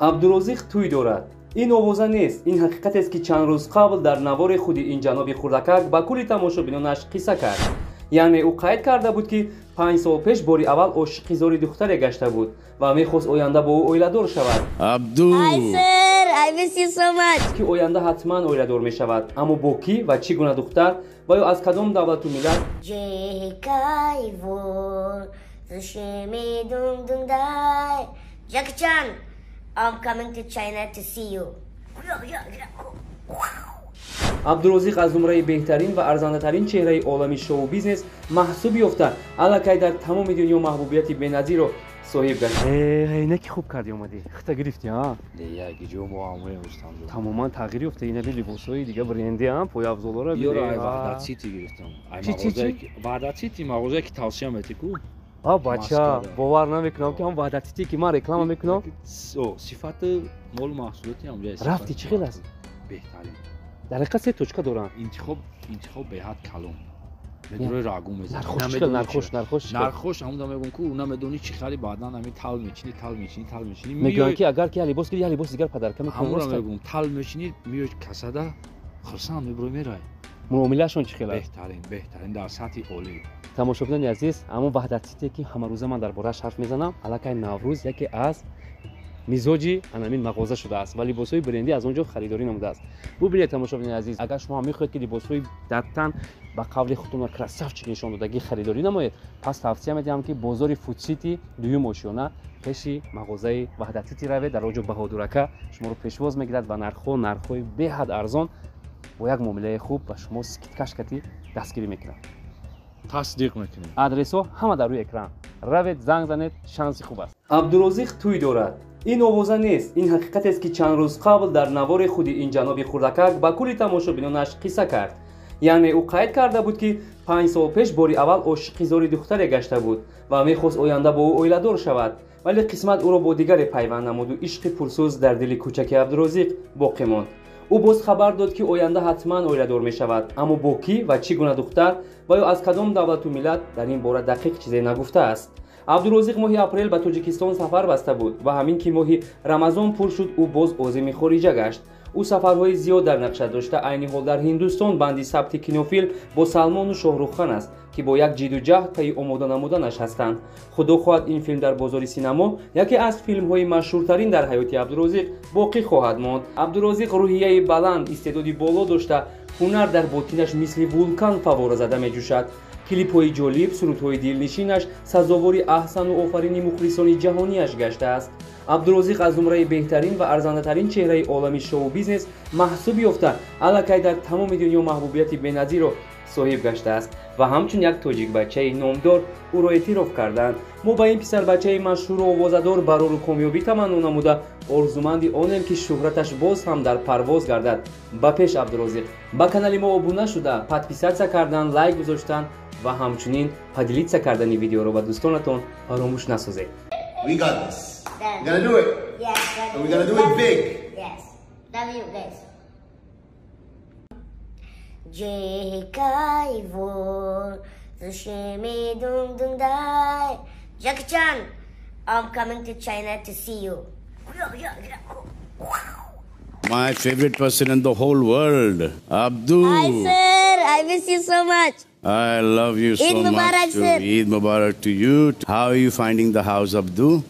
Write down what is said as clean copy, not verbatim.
Абдурозиқ тӯй дорад. Ин овоза нест, ин ҳақиқатест, ки чанд рӯз қабл дар навори худи ин ҷаноби хурдакак ба кулли тамошобинонаш қисса кард. Яъне ӯ қайд карда буд, ки 5 сол пеш бори аввал ошиқи зори духтаре гашта буд ва мехост оянда бо ӯ оиладор шавад. Абду. Hi, sir. I miss you so much. Ки оянда ҳатман оиладор мешавад, аммо бо кӣ ва чӣ гуна духтар ва ё аз кадом давлату миллат? 解开我，是没咚咚带。Jackie Chan, I'm coming to China to see you. Абдурозиқ аз зумраи беҳтарин ва арзандатарин чеҳраи олами шоу-бизнес маҳсуб ёфта, аллакай дар тамоми дунё маҳбубияти беназирро соҳиб гашт. Не, ки хуб кардӣ, омадӣ, хита гирифтӣ, а? Яки мо амоем устам. Тамоман тағйир ёфта. Инаби либосҳои дига бренди, а, пойафзолоро. Ёро ай Ваҳдат Сити гирифтам. Чи, чи, чи? Ваҳдат Сити, мағозае ки тавсия метӣ ку. А, бача, бовар намекунам, ки ҳам Ваҳдат Сити, ки ман реклама мекунам. Сифати молу маҳсулоти ҳам. Рафти, чӣ хел аст? Беҳтарин. Дар ҳақиқат се точка доранд. Интихоб беҳад калон. Медрои рагу. Мезанӣ. Нархош? Нархош ҳамуда мегӯм ку, намедонӣ чӣ хари, баъдан ҳами тал мечинӣ, тал мечинӣ, тал мечинӣ. Мегӯянд, ки агар ки як либос гири, як либоси дигар подарка. Ҳамура мегӯм, тал мечинӣ, миёй касада, хурсанд мебурӣ, мерай. Муомилаашон чӣ хел аст? Беҳтарин, беҳтарин, дар сатҳи олӣ. Тамошобинони азиз, ҳамон Ваҳдат Сите, ки ҳамарӯза ман дар борааш ҳарф мезанам, аллакай Наврӯз яке аз мизоҷи анамин мағоза шудааст ва либосҳои брендӣ аз он ҷо харидорӣ намудааст. Бубинед, тамошобинони азиз, агар шумо ҳам мехоҳед, ки либосҳои дар тан, ба қавли худтон, красавчик нишон додагӣ харидорӣ намоед, пас тавсия медиҳам, ки бозори Фудсити, дуюм ошёна, пеши мағозаи Ваҳдат Сити равед. Дар он ҷо Баҳодурака шуморо пешвоз мегирад ва нархҳо нархҳои беҳад арзон, бо як муомилаи хуб ба шумо скидка шкати дастгирӣ мекунад. Тасдиқ мекунем. Адресҳо ҳама дар рӯи экран. Равед, занг занед, шанси хуб аст. Абдурозиқ тӯй дорад. Ин овоза нест, ин ҳақиқатест, ки чанд рӯз қабл дар навори худи ин ҷаноби хурдакак ба кулли тамошобинонаш қисса кард. Яъне ӯ қайд карда буд, ки 5 сол пеш бори аввал ошиқи зори духтаре гашта буд ва мехост оянда бо ӯ оиладор шавад, вале қисмат ӯро бо дигаре пайванд намуду ишқи пурсӯз дар дили кӯчаки Абдурозиқ боқӣ монд. Ӯ боз хабар дод, ки оянда ҳатман оиладор мешавад, аммо бо кӣ ва чӣ гуна духтар ва ё аз кадом давлату миллат, дар ин бора дақиқ чизе нагуфтааст. Абдурозиқ моҳи апрел ба Тоҷикистон сафар баста буд ва ҳамин ки моҳи Рамазон пур шуд, ӯ боз озими хориҷа гашт. Ӯ сафарҳои зиёд дар нақша дошта, айни ҳол дар Ҳиндустон банди сабти кинофилм бо Салмону Шоҳруххан аст, ки бо як ҷидду ҷаҳд пайи омода намуданаш ҳастанд. Худо хоҳад, ин филм дар бозори синамо яке аз филмҳои машҳуртарин дар ҳаёти Абдурозиқ боқӣ хоҳад монд. Абдурозиқ рӯҳияи баланд, истеъдоди боло дошта, ҳунар дар ботинаш мисли вулкан фаввора зада меҷӯшад. Клипҳои ҷолиб, сурудҳои дилнишинаш сазовори аҳсану офарини мухлисони ҷаҳонияш гаштааст. Абдурозиқ аз зумраи беҳтарин ва арзандатарин чеҳраи олами шоу-бизнес маҳсуб ёфта, аллакай дар тамоми дунё маҳбубияти беназирро соҳиб гаштааст ва ҳамчун як тоҷикбачаи номдор ӯро эътироф карданд. Мо ба ин писарбачаи машҳуру овозадор барору комёбӣ таманно намуда, орзуманди онем, ки шӯҳраташ боз ҳам дар парвоз гардад. Ба пеш, Абдурозиқ! Ба канали мо обуна шуда, подписаться кардан, лайк гузоштан ва ҳамчунин поделиться кардани видеоро ба дӯстонатон фаромӯш насозед. We got this. We're gonna do it. Yes. And we're gonna do it big. Yes. Love you guys. 解我，是没咚咚带。Jackie Chan, I'm coming to China to see you. My favorite person in the whole world, Abdu. Hi, sir. I miss you so much. I love you so Eid Mubarak, much too. Sir. Eid Mubarak to you. How are you finding the house, Abdu?